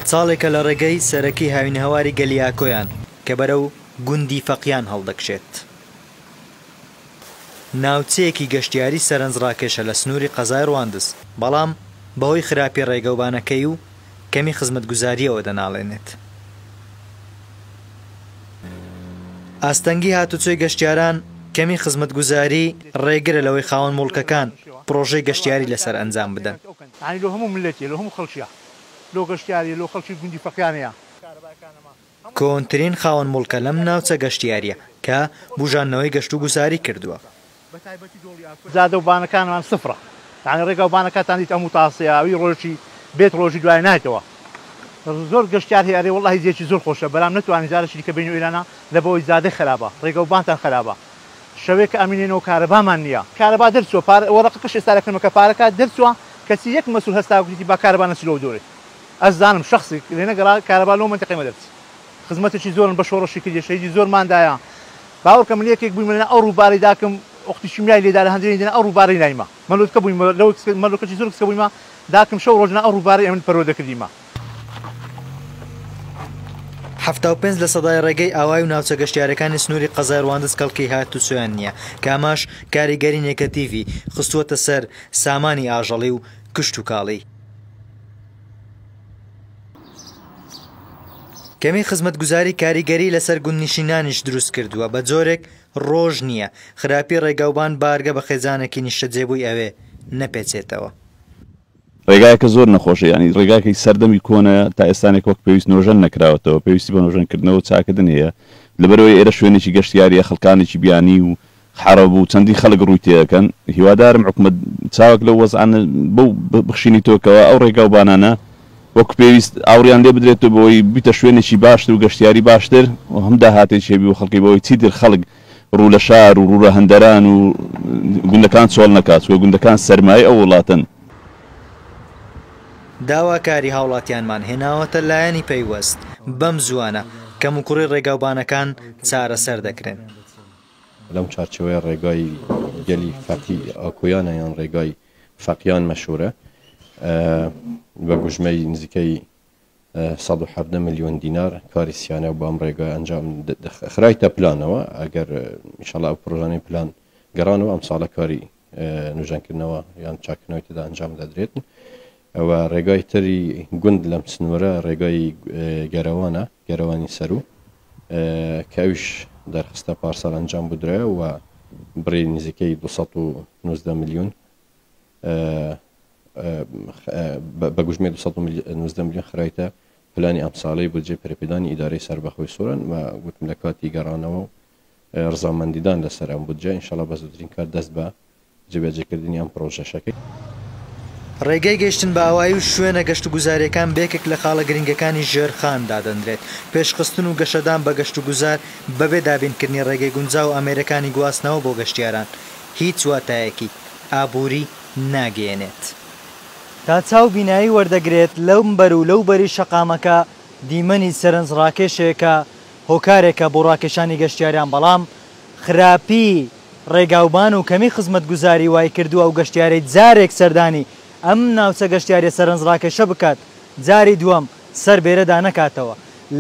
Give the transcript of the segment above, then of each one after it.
چاڵێکە لە ڕێگەی سەرەکی هاوینەهەواری گەلی ئاکۆیان کە بەرەو گوندی فەقیان هەڵدەکشێت. ناوچەیەکی گەشتیاری سەرنجڕاکێشە لە سنووری قەزای ڕواندز، بەڵام بەهۆی خراپی ڕێگەوبانەکەی و کەمی خزمەتگوزارییەوە دەناڵێنێت. ئاستەنگی هاتوچۆی گەشتیاران، کەمی خزمەتگوزاری ڕێگرە لەوەی خاوەن موڵکەکان پڕۆژەی گەشتیاری لەسەر ئەنجام بدەن. یانی لۆ هەموو مللەتیە لۆ هەموو خەڵکیە لۆ گەشتیاریە لۆ خەڵکی گوندی فەقیانەیە. کۆنترین خاوەن موڵکە لەم ناوچە گەشتیارییە کە بوژاندنەوەی گەشتوگوزاری کردووە. جادە و بانەکانمان سفرە یانی ڕێگا و بانەکاتان دیت ئەموو تاسەیە ئەوی ڕۆژی بێت ڕۆژی دوای نایتەوە زۆر گەشتیار هەیە ئەرێ وەڵاهی جێکی زۆر خۆشە بەرام نەتوانین جارێکی دیکە بێین ئێرانە لەبەوەی جادەی خەرابە ڕێگا و بانتان خەرابە شەوێ کە ئەمینێنەوە کارەبامان نییە کارەبا دەرچووە پارە وەرەقەکەش ئێستا لەکنمە کە پارەکە دەرچووە کەچی یەک مەسول هەستا گوتیتی با کارەبا نەچی لەو دۆرێ ئەزانم شەخسی لێ نەگەڕا کارەبا لەو مەنتیقەی مە دەرچی خزمەتێکی زۆرن بە شۆڕشی کردیە شەهیدی زۆرمان دایە باوەڕکە من یەکێک بوویمە لە ئەو ڕووبارەی داکم ئۆختی شیمیای لێدا لە هەندرێنی دەنا ئەو ڕووبارەی نایمە مەلۆتکە بوویمە لەو مەلۆکەکی زۆر کچکە بوویمە داکم شەو ڕۆژ لە ئەو ڕووبارەی ئەمن پەروەردە کردیمە. 75 لە سەدای ڕێگەی ئاوای و ناوچە گەشتیارەکانی سنووری قەزای ڕواندز کەڵکی هاتوچۆیان نییە کە ئەمەش کاریگەری نێگەتیڤی خستووەتە سەر سامانی ئاژەڵی و کشتوکاڵی. کەمی خزمەتگوزاری کاریگەری لەسەر گوندنشینانیش دروستکردووە، بە جۆرێک ڕۆژ نییە خراپی ڕێگاوبان بارگە بە خێزانێکی نیشتەجێبووی ئەوێ نەپێچێتەوە. ڕێگایەکە زۆر نەخۆشە یانی ڕێگاکەی سەردەمی کۆنە تا ئێستانێک وەک پێویست نۆژەن نەکراوەتەوە پێویستی بە نۆژەن کردنەوە و چاکردن هەیە لەبەرئەوەی ئێرە شوێنێکی گەشتیاریە خەڵکانێکی بیانی و عەرەب و چەندین خەڵک ڕووی تێئەکەن هیوادارم حکومەت چاوێک لەو وەزعانە بەو بخشینیتەوە کەوا ئەو ڕێگا و بانانە وەک پێویست ئاوڕیان لێ بدرێتەوە بەوەی ببیتە شوێنێکی باشتر و گەشتیاری باشتر و هەم داهاتێکی هەبی بۆ خەڵکی بەوەی چیتر خەڵک ڕوو لە شار و ڕوو لە هەندەران و گوندەکان چۆڵ نەکات چونکە گوندەکان سەرمایەی ئەو وڵاتەن. داواکاری هاوڵاتیانمان هێناوەتە لایەنی پەیوەست، بەم زووانە کەموکوڕی ڕێگاوبانەکان چارەسەر دەکرێن. لەم چوارچێوەیە ڕێگای گەلی فەقی ئاکۆیانە یان ڕێگای فەقیان مەشهورە بە گوژمەی نزیکەی 117 ملیۆن دینار کاری سیانە بۆ ئەم ڕێگای ئەنجام خرایتە پلانەوە ئەگەر ئینشاڵڵا ئەو پرۆژانەی پلان گەڕانەوە ئەم ساڵە کاری نوژەنکردنەوە یان چاککردنەوەی تێدا ئەنجام دەدرێت. ئەوە ڕێگای تری گوند لەم سنوورە ڕێگای گەرەوانە، گەرەوانی سەروو، کە ئەویش دەرخستە پارسال ئەنجام بدرایە و بڕی نزیکەی 219 ملیۆن بە گوژمەی 219 ملیۆن خرایتە پلانی ئەمساڵەی بودجەی پەرەپێدانی ئیدارەی سەربەخۆی سۆران و گوتم لە کاتی گەڕانەوە و ڕزامەندیدان لەسەر ئەم بودجە ئینشاڵا بە زووترین کات دەست بە جێبەجێکردنی ئەم پڕۆژەشەکەی. ڕێگەی گەیشتن بە ئاوایی و شوێنە گەشتوگوزارییەکان بە یەکێک لە خاڵە گرنگەکانی ژێرخان دادەنرێت. پێشخستن و گەشەدان بە گەشتوگوزار بەبێ دابینکردنی ڕێگەی گونجاو و ئامێرەکانی گواستنەوە بۆ گەشتیاران هیچ واتایەکی ئابووری ناگەیەنێت. تا چاو بینایی وەردەگرێت لەم بەر و لەو بەری شەقامەکە دیمەنی سەرنجڕاکێشێکە هۆکارێکە بۆ ڕاکێشانی گەشتیاران، بەڵام خراپی ڕێگاوبان و کەمی خزمەتگوزاری وایکردووە ئەو گەشتیارەی جارێک سەردانی ئەم ناوچە گەشتیاریە سەرنجڕاکێشە بکات جاری دووەم سەر بێرەدا نەکاتەوە.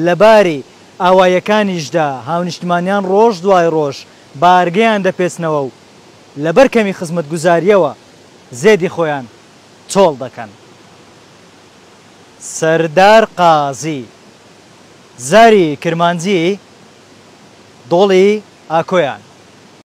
لەباری ئاواییەکانیشدا هاونیشتمانیان ڕۆژ دوای ڕۆژ بارگەیان دەپێچنەوە و لەبەر کەمی خزمەتگوزارییەوە زێدی خۆیان چۆڵ دەکەن. سەردار قازی. زاری کرمانجی دۆڵی ئاکۆیان.